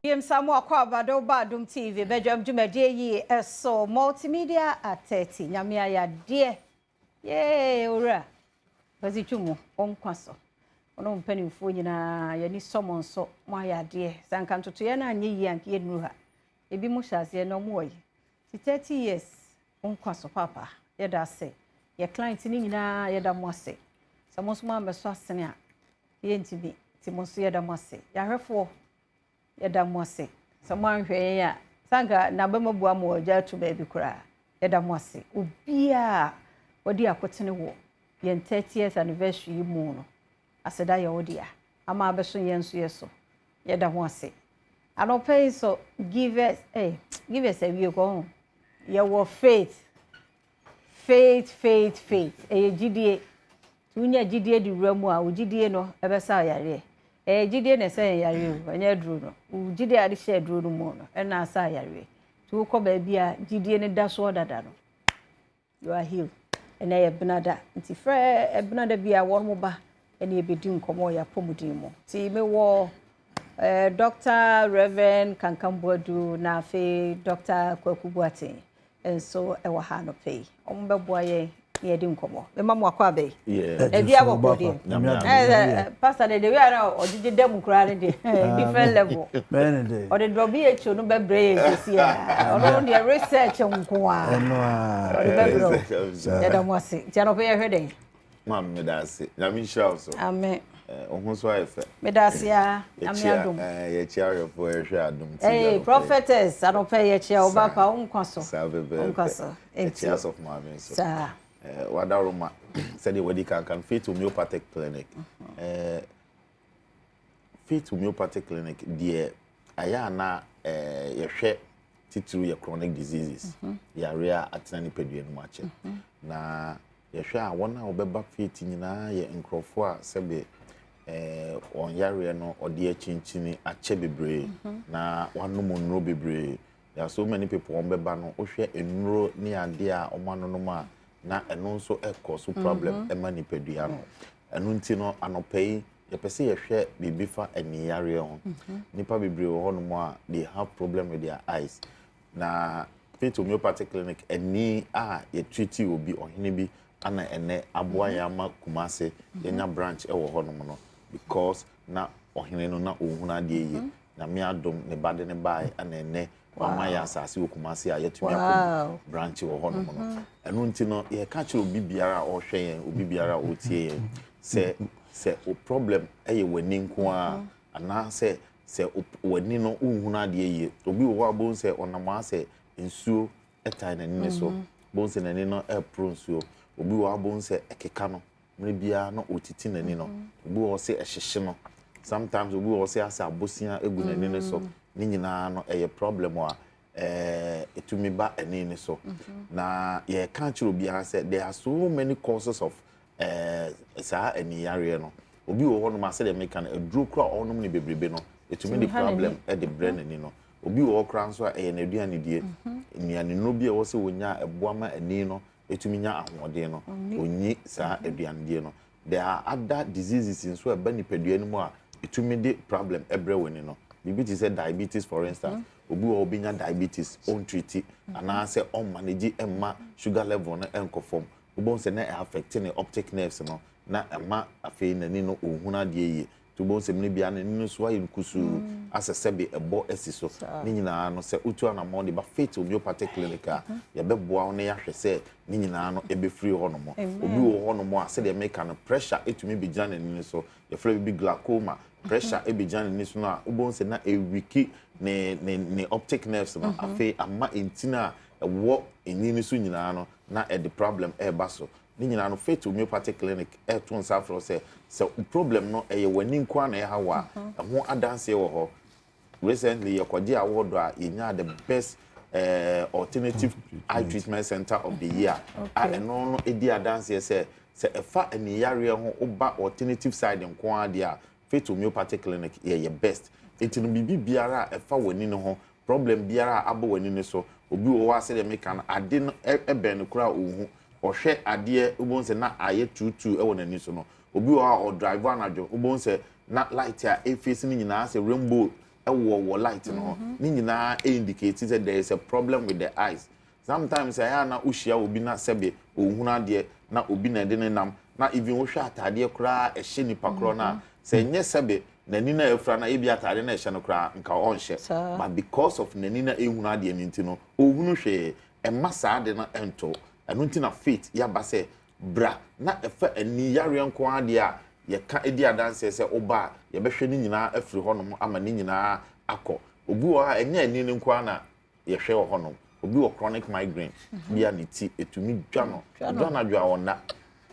Yɛmsa mo akɔ aba ba Adom TV bɛdwam dwumadie yi ɛso, Multimedia at 30. Nyame ayɛ adeɛ. Yee, owura Kwasi Twum, ɔnkwa so. Ɔno mpanimfoɔ nyinaa, yɛni sɔ mo nso, mo ayɛ adeɛ. Sɛ anka ntotoeɛ no anyɛ yie, anka yɛnnuru ha. Ebi mo hyɛ aseɛ na ɔmo wɔ yi ti 30 years, ɔnkwa so papa. Yɛda ase. Yɛ client no nyinaa, yɛda mo ase. Sɛ mo nso mo ambɛso asene a, yɛntumi. Nti mo nso yɛda mo ase. Yɛahwɛfoɔ, yɛda mo ase. Sɛ mo anhwɛ yɛn a, sanka n'abɛma bua mo ɔgya ato baabi koraa. Yɛda mo ase. Obiara wɔde akotene wɔ yɛn 30th anniversary yi mu no, aseda yɛ wo dea. Ama abɛso yɛn nso yɛ so, yɛda mo ase. Anɔpɛ yi so, givers, givers awie kɔ ho. Yɛwɔ faith, faith, faith, faith. Ɛyɛ gyidie. Nti wonya gyidie de wura mu a, wo gyidie no ɛbɛsa yareɛ. Ɛyɛ gyidie na ɛsɛ yɛn yareɛ o, ɛnyɛ aduro no. Wo gyidie a de hyɛ aduro no mu no ɛna asa yareɛ. Nti wokɔ baabi a gyidie no da soɔ dada no, you are healed. Ɛnɛ yɛ Benada, nti frɛ Benada bi a wɔn mo ba ɛne yɛbɛdi nkɔmmɔ wɔ yɛn apɔmuden mu. Nti mewɔ Dr Reverend Kankam Boadu na afei Dr Kwaku Boateng nso ɛwɔ ha anɔpɛ yi. Wɔn bɛboa yɛn na yɛdi nkɔmmɔ. Mema mo akɔ abɛyi. Ebi abɔkɔ deɛ. Pastor de wia na ɔgyegye dɛm koraa ne deɛ, different level. Ɔde WHO no bɛbrɛ yɛn sisi a, ɔno deɛ research nko a. Ɔde bɛbrɛ o. Yɛda mo ase. Nti anɔpɛ yɛhwɛ dɛn? Maame, meda ase. Nyame nhyira wo so. Amen. Wo ho so ayɛ fɛ. Meda ase a, Nyame adom. Yɛkyia ahwɛfoɔ yɛhwɛ Adom TV. Hey, prophetess, anɔpɛ yɛkyia wo ba pa, wo nkwa so. Saa bɛbɛɛpɛ. Nkwa so. Yɛkyia asɔfo maame nso. Saa. Wadaroma, sɛdeɛ wadi kankan, Faith Homeopathic Clinic. Faith Homeopathic Clinic deɛ, ayɛ ana yɛhwɛ titiriw yɛ chronic diseases, yare a atena nipadua no mu akyɛ. Na yɛhwɛ a, wɔn a wɔbɛba Faith nyinaa yɛ nkurɔfoɔ a sɛbe wɔn yareɛ no ɔde akyinkyini akyɛ bebree na wɔanom nnuro bebree. There are so many people wɔn bɛba no, wohwɛ nnuro ne adeɛ a wɔn anonom a, na ɛno nso ɛkɔ so problem ɛma nipadua no. Ɛno nti no, anɔpa yi yɛpɛ sɛ yɛhwɛ biribi fa aniyareɛ ho. Nipa bebree wɔ hɔnom a they have problem with their eyes. Na Faith Homeopathic Clinic ani a yɛtreat obi, ɔhene bi ana ɛnɛ aboa yɛn ama Kumase yɛnya branch ɛwɔ hɔnom no, because na ɔhene no na ɔnhunu adeɛ yie. Nyame adom, ne ba de ne baeɛ ana ɛnɛ wama yɛ asase wɔ Kumase a yɛtumi akɔ branch wɔ hɔnom no. Ɛno nti no, yɛka kyerɛ obi biara a ɔrehwɛ yɛn, obi biara a ɔretie yɛn sɛ o problem ɛyɛ w'ani nko ara, anaasɛ sɛ w'ani no wonhunu adeɛ yie. Obi wɔ hɔ a bohu sɛ ɔnam asɛ nsuo ɛtae n'ani ne so, bohu sɛ n'ani no ɛporo nsuo. Obi wɔ hɔ a bohu sɛ ɛkeka no mmerɛ biara na ɔtiti n'ani no. Obi wɔ hɔ sɛ ɛhyehye no sometimes. Obi wɔ hɔ sɛ asɛ abosia egu n'ani no so. Ne nyinaa no ɛyɛ problem a ɛtumi ba ani no so. Na yɛka kyerɛ obiara sɛ there are so many causes of saa ani yareɛ no. Obi wɔ hɔnom a, sɛdeɛ meka no, aduro kora a ɔnom no bebrebe no ɛtumi de problem de brɛ n'ani no. Obi wɔ hɔ koraa nso a ɛyɛ n'aduane die, nnuane nnuro bi a ɛwɔ sɛ wɔnya a ɛboa ma ani no ɛtumi nya ahoɔden no, ɔnyi saa aduane no. There are other diseases nso a ɛba nipadua no mu a ɛtumi de problem ɛbrɛ w'ani no, biribi te sɛ diabetes, for instance. Obi wɔ hɔ, obɛnya diabetes, ɔntreat anaasɛ ɔmmanage ɛmma sugar level no ɛnkɔ fam, wobɛhu sɛ na ɛaffect ne optic nerves no na ɛma afei n'ani no ɔnhunu adeɛ yie. Nti wobɛhu sɛ mmerɛ biara n'ani no so ayɛ no kusuu asɛ sɛbe ɛbɔ asi so. Ne nyinaa no, sɛ wotu anammɔn de ba Faith Homeopathic Clinic a, yɛbɛboa wo na yɛahwɛ sɛ ne nyinaa no ɛbɛfiri hɔnom. Obi wɔ hɔnom a, sɛdeɛ meka no, pressure ɛtumi bɛgyina n'ani no so. Yɛfrɛ biribi glaucoma. Pressure ɛbɛgyina n'ani so no a, wobɛhu sɛ na ɛweak ne optic nerves no. Afei ama ntini a ɛwɔ ani no so nyinaa no na ɛde problem ɛreba so. Ne nyinaa no, Faith Homeopathic Clinic ɛreto nsa afrɛ wo sɛ problem no ɛyɛ w'ani nko ara na ɛha wo a, ɛho adanseɛ wɔ hɔ. Recently yɛkɔgye award a yɛnyaa the best alternative eye treatment center of the year a, ɛno no ɛdi adanseɛ sɛ ɛfa aniyareɛ ho, woba alternative side nko ara deɛ a, Faith Homeopathic Clinic yɛyɛ best. Nti no, biribi biara a ɛfa w'ani no ho, problem biara a abɔ w'ani no so. Obi wɔ hɔ a, sɛdeɛ meka no, ade no ɛbɛn no koraa ɔnhu. Ɔhwɛ adeɛ, wobɛhu sɛ na ayɛ tuutuu ɛwɔ n'ani so no. Obi wɔ hɔ a ɔdrive anadwo, wobɛhu sɛ na light a ɛfesi no nyinaa sɛ rainbow. wɔ wɔ light no ho. Ne nyinaa indicate sɛ there is a problem with the eyes. Sometimes ɛyɛ a na wohyia obi na sɛbe ɔnhunu adeɛ na obi na ɛde ne nam na even wohwɛ ataadeɛ koraa ɛhyɛ nipa korɔ no a, sɛ ɛnyɛ sɛbe n'ani no a afira no a ebia ataadeɛ no a ɛhyɛ no koraa nka ɔnhyɛ. But because of n'ani no a ɛnhunu adeɛ no nti no, ɔnhunu hwee. Ɛmma saa ade no nto. Ɛno nti na faith yɛaba sɛ bra na ɛfa ani yareɛ nko ara deɛ a yɛka di adanseɛ sɛ woba a yɛbɛhwɛ ne nyinaa afiri hɔnom ama ne nyinaa akɔ. Obi wɔ hɔ a ɛnyɛ ani no nko ara na yɛhwɛ wɔ hɔnom. Obi wɔ chronic migraine bi a ne ti ɛtumi dwa no, ɛdwa anadwo a ɔnna.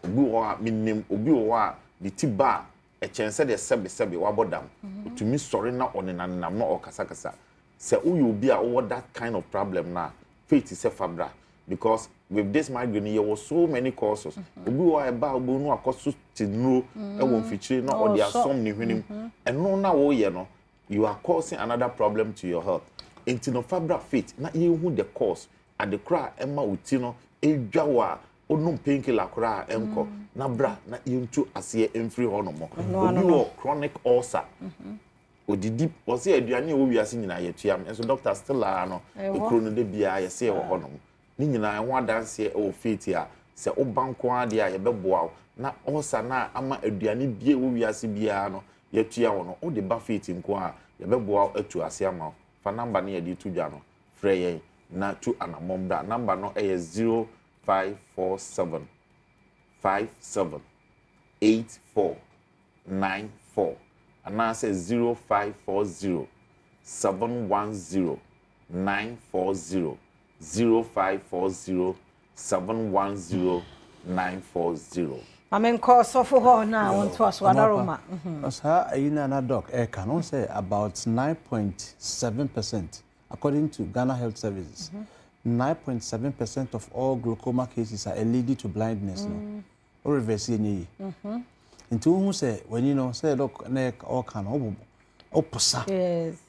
Obi wɔ hɔ a menim obi wɔ hɔ a ne ti ba a ɛkyɛn sɛdeɛ sɛbesɛbe wabɔ dam. Ɔtumi sɔre na ɔnenanenam na ɔrekasakasa. Sɛ woyɛ obi a wowɔ that kind of problem no a, faith sɛ fa bra because with this migraine yɛwɔ so many causes. Obi wɔ hɔ a ɛba a wobɛhu no akɔ so te nnuro wɔ mfikyire na ɔde asɔm ne hwenem. Ɛno na woyɛ no, you are causing another problem to your health. Nti no fa bra faith na yɛnhu the cause, ade korɔ a ɛma wo ti no ɛdwa wo a wonom painkiller koraa a ɛnkɔ na bra na yɛntu aseɛ mfiri hɔ nom. Obi wɔ chronic ulcer. Odidi, wɔse aduane a ɛwɔ wiase nyinaa yɛtua me nso doctor still ara no ekuro no da biara yɛse ɛwɔ hɔ nom. Ne nyinaa ɛho adanseɛ ɛwɔ faith a sɛ woba nko ara deɛ a yɛbɛboa wo na ulcer no a ama aduane bia ɛwɔ wiase biara no yɛatua wo no wode ba faith nko ara a yɛbɛboa wo atu ase ama wo. Fa number no yɛde to dwa no frɛ yɛn na tu anammɔn bra. Number no ɛyɛ 0547 57 84 94 anaasɛ 0540 710 940, 0540 710 940. Ma menkɔ ɔsɔfo hɔ na wɔntoa so adaroma. Saa ayi no a na Doc ɛreka no, wohu sɛ about 9.7% according to Ghana Health Services, 9.7% of all glaucoma cases a ɛleadi to blindness no, wo reverse yɛ nyɛ yie. Nti wohu sɛ w'ani no sɛ dɔk na ɔka no wobobo woposa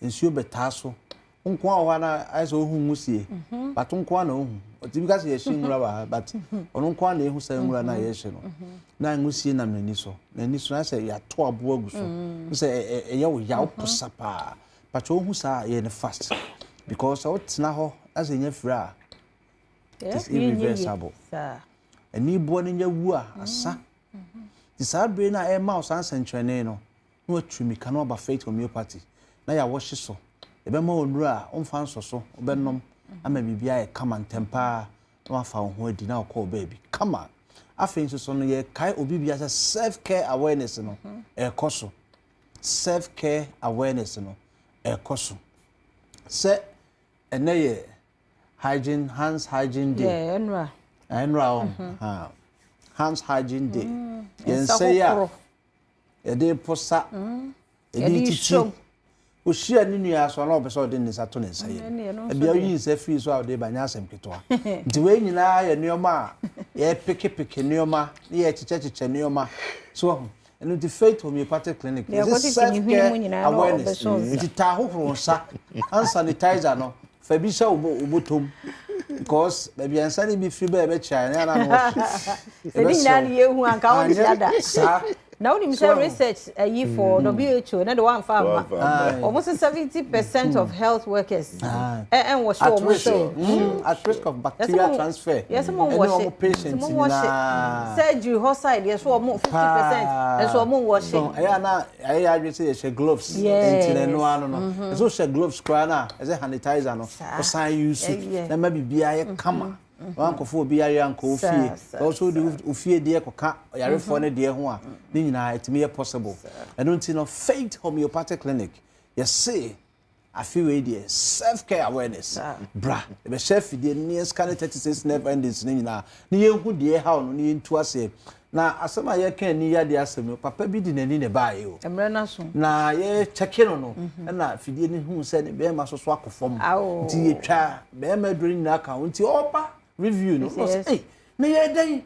nsuo bɛtaa so wo nko a wɔ hɔ na ayɛ sɛ wohu nwusie mhm. but nko a na wohu ɔtumi ka sɛ yɛhye nwura wɔ ha but mhm. ɔno nko a na ehu sɛ nwura na yɛhye no mhm. na nwusie nam n'ani so n'ani so na sɛ yɛato aboa gu so sɛ ɛyɛ wo ya woposa paa but wohu saa yɛ no fast because sɛ wotena hɔ na sɛ ɛnya firi a it is irreversible. Aniboɔ no nya wu a, asa. Nti saa bere no a ɛrema wo saa nsɛnkyerɛnne no, na watu mmirika na waba Faith Homeopathy na yɛawɔhye so. Yɛbɛma wo nnuro a womfa nsɔ so, wobɛnom ama biribi ayɛ kama ntɛm pa ara na wafa wo ho adi na wakɔ wo baabi kama. Afei nso so no, yɛkae obi biara sɛ self care awareness no ɛrekɔ so. Self care awareness no ɛrekɔ so. Sɛ ɛnɛ yɛ Hygiene, hands hygiene day. Yeah, ɛnura. Ɛnura o. Mm-hmm. Hands hygiene day. Mm. Yɛn nsa yi a yɛde posa, mm. yɛde titi. Ohyia ne nua so na ɔpɛ sɛ ɔde ne nsa to ne nsa yam. Mm, Ebi ayi nsa firi so a ɔde ba nyɛ asɛm ketewa. Nti wei nyinaa yɛ nneɛma a yɛpekepeke nneɛma ne yɛkyekyɛkyekyɛ nneɛma. So Ɛno nti Faith Homeopathic Clinic yɛsɛ self care awareness nti taa hohoro nsa hand sanitizer no fa bi hyɛ wo bɔtɔm because baabi a nsa no bi firi bɛyɛ bɛkyɛ a ɛnyɛ na wɔhye. Sɛ ne nyinaa ne yɛhu anka wo de ada. Saa. Na wonim sɛ research ayi for WHO na de wɔamfa amma. Wɔn sɛ 70% of health workers ɛnwɔhye wɔn nsa o. At risk of bacteria transfer. Yɛsɛ mo nwɔhye. Ɛne wɔn patient nyinaa. Surgery hɔ side yɛsɛ wɔn 50% nso wɔn nwɔhye. So ɛyɛ ana ɛyɛ yɛ adwene sɛ yɛhyɛ gloves. Nti na ɛno ano no. Ɛsɛ wohyɛ gloves koraa na ɛsɛ sanitizer no. Ɔsan use na ɛma biribiara yɛ kama. Wankɔfo obi yare ankɔ wo fie. Sɛ wo nso wode wo fie deɛ kɔka ɔyarefoɔ no deɛ ho a, ne nyinaa ɛtumi yɛ possible. Ɛno nti no Faith Homeopathic Clinic yɛse afe wei deɛ self care awareness bra yɛbɛhyɛ afidie no ne yɛn scan 36 nerve endings no nyinaa ne yɛnhu deɛ ɛhaw no ne yɛntu aseɛ. Na asɛm a yɛka ani yadeɛ asɛm no papa bi de n'ani na ɛbaeɛ o. Mmerɛ no aso. Na yɛkyɛke no no ɛna afidie no huu sɛ ne bɛrima so so akɔ fam. Nti yɛtwa bɛrima aduro no nyinaa ka ho. Nti ɔba review no na ɔsɛ ei meyɛ dɛn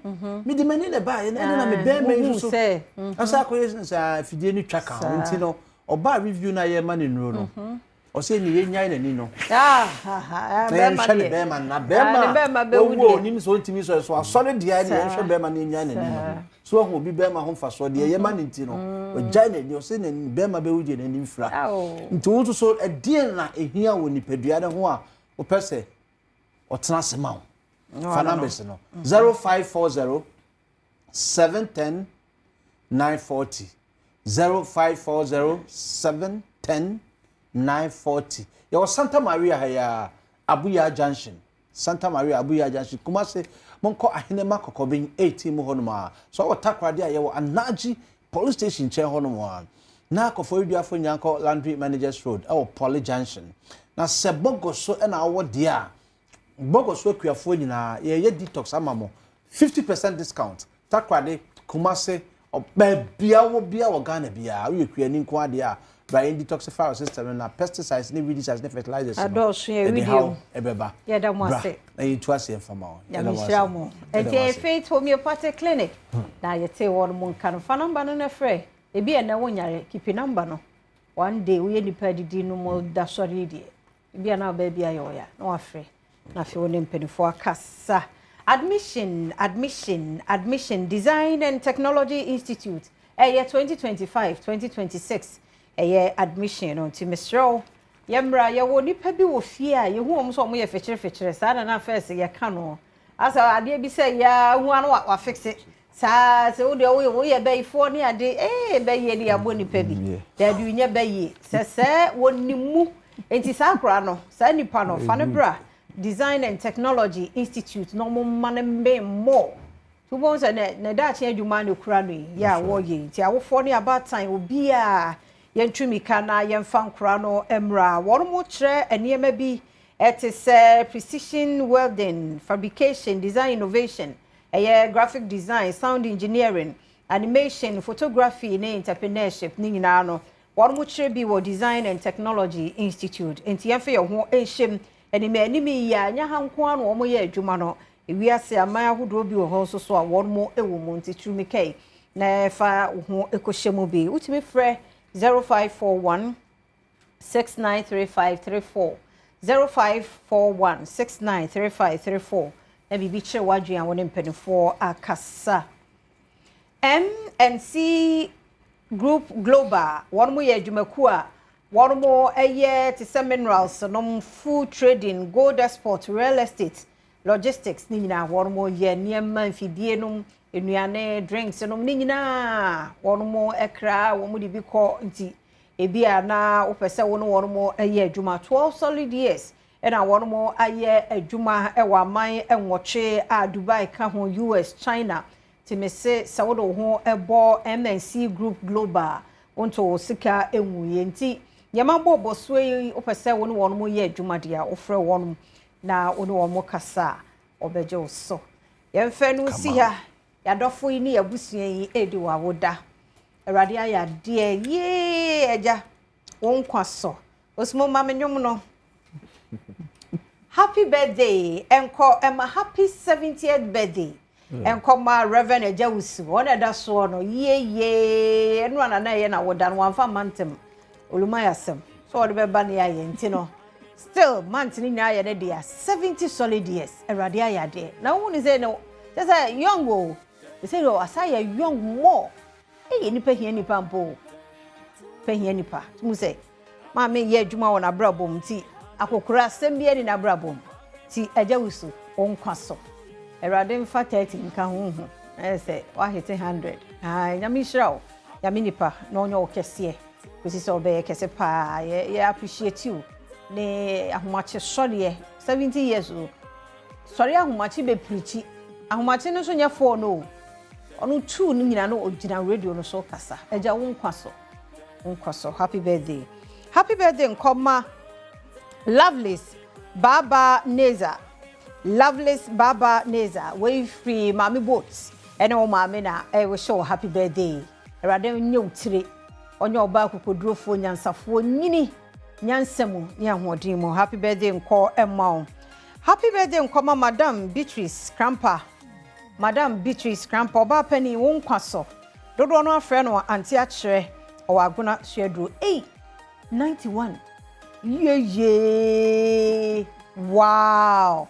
mede m'ani na ɛbaeɛ na ɛne na me bɛrima yi so so ɛsɛ akɔyɛ sɛ afidie no twa ka ho. Nti no ɔbaa review no a yɛma no nnuro no. Ɔsɛ ne yɛnyae n'ani no. Na yɛnhwɛ ne bɛrima no. Na bɛrima a wawu a onim sɛ ɔntumi sɔre so asɔre deɛ ne yɛnhwɛ bɛrima no yɛnyae n'ani no. So wahu obi bɛrima ho mfasoɔ deɛ ɛyɛ ma no nti no, wagyae n'ani. Ɔsɛ ne bɛrima bɛwu deɛ n'ani mfira. Nti wo nso so ɛdeɛn na ɛhia wɔ nipadua no ho a wopɛ sɛ ɔtena ase ma wo? Fa numbers no 0540 710 940 0540 710 940. Yɛwɔ Santa Maria ha yi ara, Abuya Junction. Santa Maria Abuya Junction, Kumasi. Monkɔ Ahenema Kɔkɔben 18 mu hɔnom a. Sɛ ɔwɔ Takoradi a, yɛwɔ Anaji Police Station nkyɛn hɔnom a. Na Koforidua nyinaa nkɔ Laundry Managers Road ɛwɔ Poly Junction. Na sɛ Bogoso ɛna ɔwɔ deɛ a, Bogoso akuafoɔ nyinaa, yɛyɛ detox ama mo. 50% discount. Takoradi, Kumasi, baabia wɔ bia wɔ Ghana biara, woyɛ kuani nko adeɛ a, bra yɛn detoxify our system no na pesticides ne weedicides ne fertilizers no Adɔɔso yɛ ɛde video. haw ɛbɛba. Yɛda mo Bra ase. na yɛntu aseɛ mfa ma wo. Nyame Yɛda mo nhyira ase. mo. Yɛda Ɛnti mo ɛyɛ ase. Faith Homeopathic Clinic na yɛte wɔn mo nka no. Fa number no na frɛ. Ebi ɛnɛ wo nyare, keep number no. One day woyɛ nipa didi no mo da sɔre deɛ. Ebi a na ɔbaa bi ayɛ ɔya na wafrɛ. Na afei wo ne mpanimfoɔ akasa. Admission, admission, admission, Design and Technology Institute. Ɛyɛ 2025, 2026. Ɛyɛ admission no nti mesrɛ wo yɛmmra. Yɛwɔ nipa bi wɔ fie a yɛhu wɔn sɛ wɔn yɛ fɛkyerɛfɛkyerɛ saa na first yɛka no asa adeɛ bi sɛ yɛahu ano wafixe saa sɛ wodeɛ woyɛ bɛyifoɔ ne ade bɛyie de yɛabɔ nipa bi daabi nyɛ bɛyie sɛ wɔnim mu nti saa akora no, saa nipa no, fa no bra Design and Technology Institute na ɔmo mma no mbɛn mmɔ wobɛhu sɛ ne daakye adwuma ne kura no yi yɛ a wɔyɛ yi. Nti awofoɔ ne abaatan obiaa yɛntwi mika na yɛmfa nkora no mmra. Wɔn mo kyerɛ nneɛma bi ɛte sɛ precision welding, fabrication, design innovation, ɛyɛ graphic design, sound engineering, animation, photography ne entrepreneurship ne nyinaa no wɔn mo kyerɛ bi wɔ Design and Technology Institute. Nti yɛmfa yɛn ho nhyɛm anim anim yi a nyɛ ha nko ara na wɔn yɛ adwuma no. Ewiase aman ahodoɔ bi wɔ hɔ nso so a wɔn mo wɔ mu nti turu mika yi na ɛfa wo ho kɔhyɛ mu bi. Wotumi frɛ 0541 693534, 0541 693534 na biribi kyerɛ w'adwene a wɔne mpanimfoɔ akasa. MNC Group Global, wɔn mo yɛ adwumakuo a wɔn mo yɛ te sɛ minerals nom, food trading, gold export, real estate, logistics ne nyinaa. Wɔn mo yɛ nneɛma mfidie nom, nnuane, drinks nom ne nyinaa wɔn mo kra, wɔn mo de bi kɔ. Nti ebi a na wopɛ sɛ wɔn wɔn mo yɛ adwuma, 12 solid years ɛna wɔn mo ayɛ adwuma ɛwɔ aman 8 a Dubai ka ho, US, China. Te se sɛ wode wo ho ɛbɔ MNC Group Global, wonto wo sika enwu yɛ. Nti nneɛma bɔ bɔsoɔ yi, wopɛ sɛ wo ne wɔn mo yɛ adwuma deɛ a, wofrɛ wɔn na wo ne wɔn mo kasa a, ɔbɛgye wo so. Yɛmfɛ no si ha. Yɛadɔfo yi ne yɛabusua yi edi wɔ awoda. Awurade ayɛ adeɛ yee. Agya, wo nkwa so. Osimo ma me nnwom no. Happy birthday ɛnkɔ ɛma, happy 70th birthday ɛnkɔ ma Reverend Agya Wusu. Wɔn a ɛda soɔ no yie yie ɛno a nana ɛyɛ na woda no wɔamfa mma ntɛm olumaya asɛm so wɔde bɛba ne ayɛ. Nti no still month ne nyinaa yɛ ne dea. 70 solid years, Awurade ayɛ adeɛ na wohu ne sɛ no kyɛ sɛ young o, sɛ yɛ asa yɛ young more. Ɛyɛ nipa hia nipa mpo o, nipa hia nipa mu sɛ maame yɛ adwuma wɔ n'abrabɔ mu nti akokora asɛm bi ani n'abrabɔ mu. Ti Agya Wusu, wo nkwa so. Awurade mfa 30 nka ho ho ɛyɛ sɛ wahete 100. Ae, Nyame nhyira wo, Nyame nipa na ɔnyɛ wo kɛseɛ kɔsi sɛ ɔbɛyɛ kɛse paa. Yɛ appreciate you ne ahomakye sɔreɛ. 70 years o, sɔre ahomakye bɛpirikyi. Ahomakye no nso nyɛ four no o, ɔno two no nyinaa no ɔgyina radio no so kasa. Agya, wo nkwa so, wo nkwa so. Happy birthday, happy birthday nkɔma Lovelace Baba Neza, Lovelace Baba Neza. Wei firi Maame Boat ɛne wo maame na ɛwɔhyɛ wo happy birthday. Awurade nyɛ wo tire, ɔnyɛ ɔbaa kokodurofoɔ, nyansafoɔ, nyini nyansa mu ne ahoɔden mu. Happy birthday nkɔ ɛma wo. Happy birthday nkɔma Madam Beatrice Krampa, Madam Beatrice Krampa, ɔbaa panin, wo nkwa so. Dodoɔ no afrɛ no Ante Akyerɛ. Ɔwɔ Agona Suaduro. Ei, 91. Yeyee! Wow!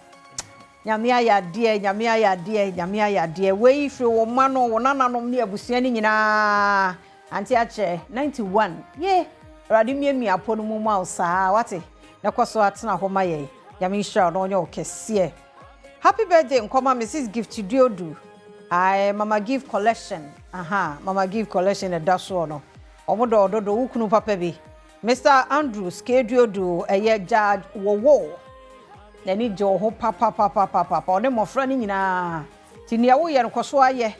Nyame ayɛ adeɛ, Nyame ayɛ adeɛ, Nyame ayɛ adeɛ. Wei firi wo mma no, wo nananom ne abusua no nyinaa. Ante akyɛ, 91. Ye! Awurade mmiamia apɔ no mu ma wo saa, wate? Na kɔ so atena hɔ ma yɛn. Nyame nhyira wo na ɔnyɛ wo kɛseɛ. Happy birthday nkɔma Mrs. Gift Duodu. Ae, Mama Give Collection. Aha, Mama Give Collection ɛda soɔ no. Ɔmo dɔ ɔdodo, wo kunu papa bi. Mister Andrews Keduodu ɛyɛ Judge Wowo. N'ani gye wo ho papapapapapa. Ɔne mmɔfra no nyinaa. Nti nea woyɛ no kɔ so ayɛ.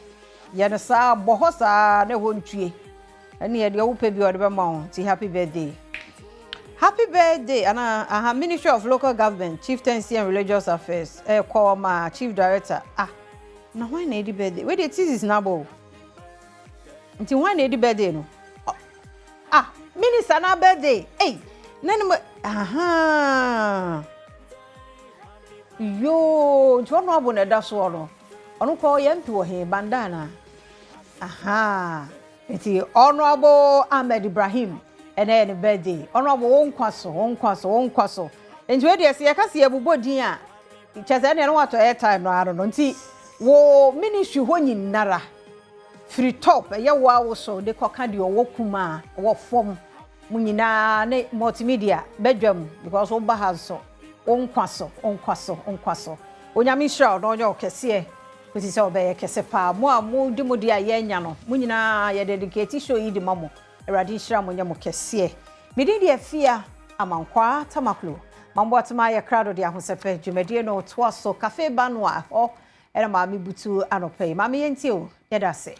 Yɛ no saa, bɔ hɔ saa na ɛhɔ ntue. Ɛneɛ deɛ wopɛ bi ɔde bɛma wo. Nti happy birthday. Happy birthday ana aha Ministry of Local Government, Chieftaincy and Religious Affairs. Ɛkɔ ma Chief Director. Ah, na hwan na edi birthday? Wei deɛ thesis na abɔ o. Nti hwan na edi birthday no? Ah, minister na birthday. Ei, na ne mo aha. Yoo, nti ɔno abo na ɛda soɔ no. Ɔno kɔ ɔyɛ MP wɔ he Bandana. Aha. Nti Honorable Ahmed Ibrahim ɛnɛ yɛ ne birthday. Honorable wo nkwa so, wo nkwa so, wo nkwa so. Nti wei deɛ sɛ yɛka sɛ yɛbobɔ din a, kyerɛ sɛ ɛneɛ no watɔ airtime no ano no. Nti wo ministry hɔ nyinara firi top ɛyɛ wo a wo so de kɔka deɛ ɔwɔ kuma ɔwɔ fam mo nyinaa ne multimedia badwam because woba ha nso wo nkwa so, wo nkwa so, wo nkwa so. Onyame nhyira wo na ɔnyɛ wo kɛseɛ kɔsi sɛ ɔbɛyɛ kɛse paa. Mo a modi mo deɛ a yɛanya no, mo nyinaa yɛ dedicate show yi de ma mo. Awurade nhyira mo nyɛ mo kɛseɛ. Medin deɛ Afia Amankwaa Tamaklo. Mamboatema yɛ krado de ahosɛpɛ dwumadie no toa so. Cafe Banoa hɔ ɛna maame butu anɔpa yi. Maame yɛntie o, yɛda ase.